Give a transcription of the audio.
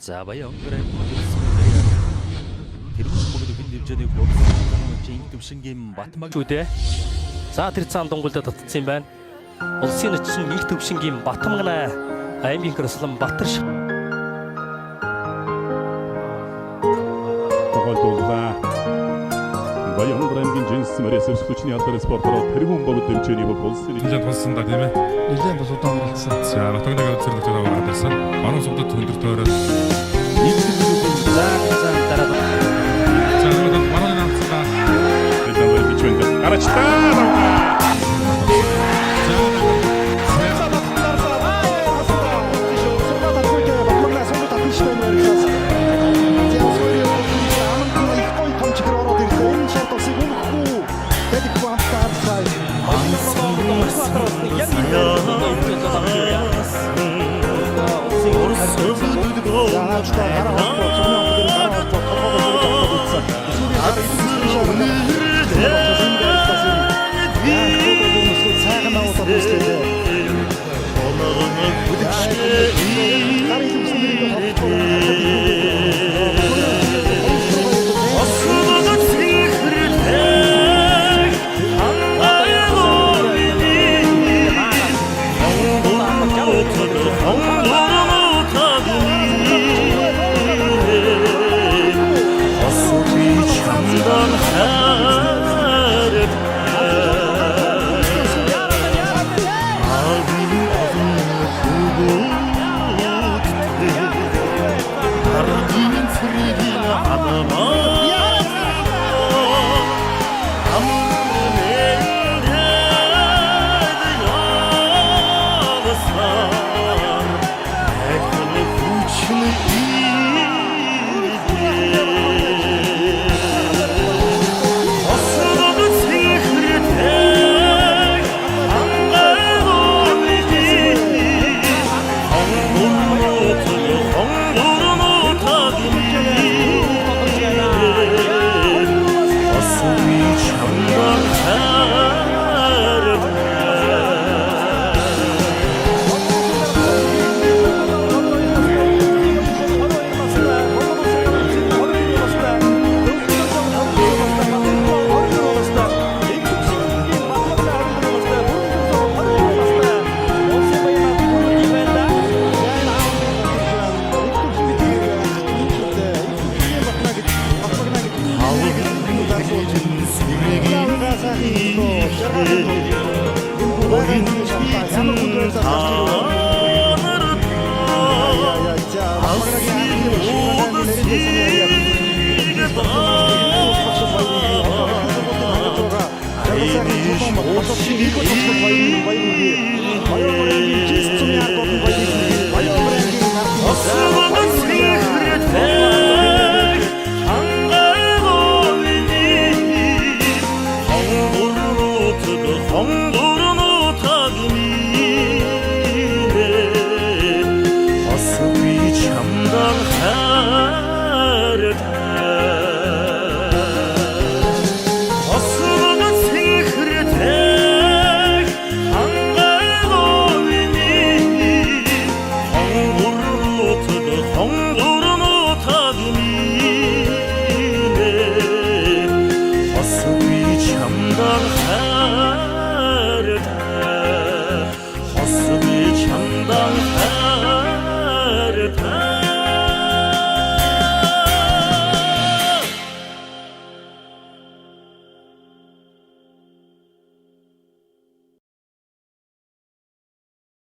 За Баян аймгийн тэргүүн богд хэн дэмжээний хурдан инх төвшингийн Батмаг шүү дээ. За тэр цаан дунгуйлдад татсан юм байна. Улсын өчсөн инх төвшингийн Батмагна аймгийн Крослон Батар Тоглолтууллаа. Баян аймгийн Жинс мөрөөс өвсгөчний алдар спортоор тэргүүн богд дэмжээний бүх улсын Нэлээд тулсан да тийм ээ. Нэлээд бас удаан оролцсон. За Батмагнаг зөвлөгөө аваад ирсэн. Баруун сугдад өндөр тойроод. За цаан дараа За өнөөдөр баруун наацсан да. Дэлгэн бичвэнд гарачлаа.